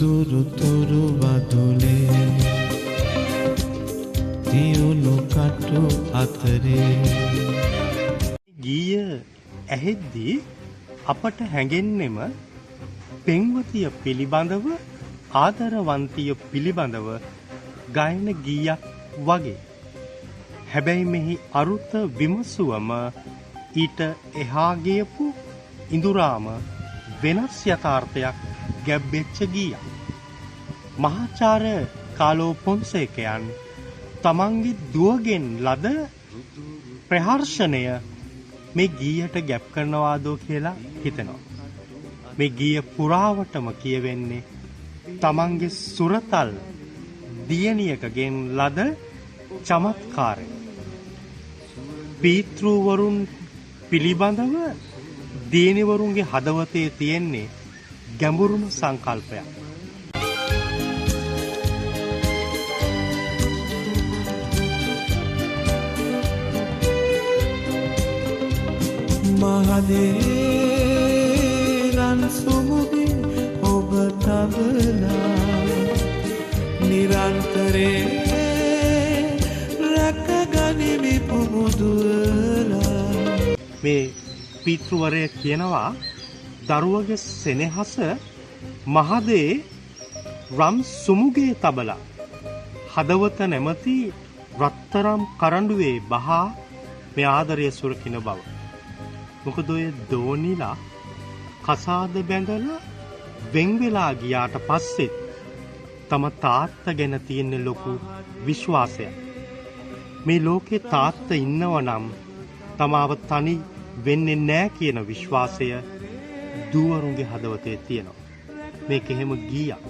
රුදුරු තුරු බදුලේ තියුණු කටු අතරේ. ගීය ඇහෙද්දී අපට හැඟෙන්නෙම පෙම්වතිය පිළිබඳව, ආදරවන්තිය පිළිබඳව ගායන ගීයක් වගේ. හැබැයි මෙහි අරුත විමසුවම ඊට එහා ගියපු ඉඳුරාම වෙනස් යථාර්ථයක් ගැබ්වෙච්ච ගීයක්. මහාචාර්ය කාලෝ පොන්සේකයන් තමන්ගේ දුවගෙන් ලද ප්‍රහර්ෂණය මේ ගීයට ගැප් කරනවාදෝ කියලා හිතෙනවා. මේ ගීය පුරාවටම කියවෙන්නේ තමන්ගේ සුරතල් දියණියකගෙන් ලද චමත්කාරය. පීතෘවරුන් පිළිබඳව දියණිවරුන්ගේ හදවතේ තියෙන්නේ ගැඹුරුම සංකල්පයක්. මහදේ රන් සුමුගේ ඔබ තබලා නිරන්තරේ රැකගනිමි පුබුදුවලා. මේ පිතෘවරය කියනවා දරුවගේ සෙනෙහස මහදේ රම් සුමුගේ තබලා හදවත නැමැති රත්තරම් කරඬුවේ බහා මේ ආදරය සුරකින බව. මොකද ඔය දෝනිලා කසාද බැඳලා වෙන් වෙලා ගියාට පස්සෙත් තම තාත්තා ගැන තියෙන ලොකු විශ්වාසයක්. මේ ලෝකේ තාත්තා ඉන්නව නම් තමාව තනි වෙන්නේ නෑ කියන විශ්වාසය දූවරුන්ගේ හදවතේ තියෙනවා. මේක එහෙම ගීයක්.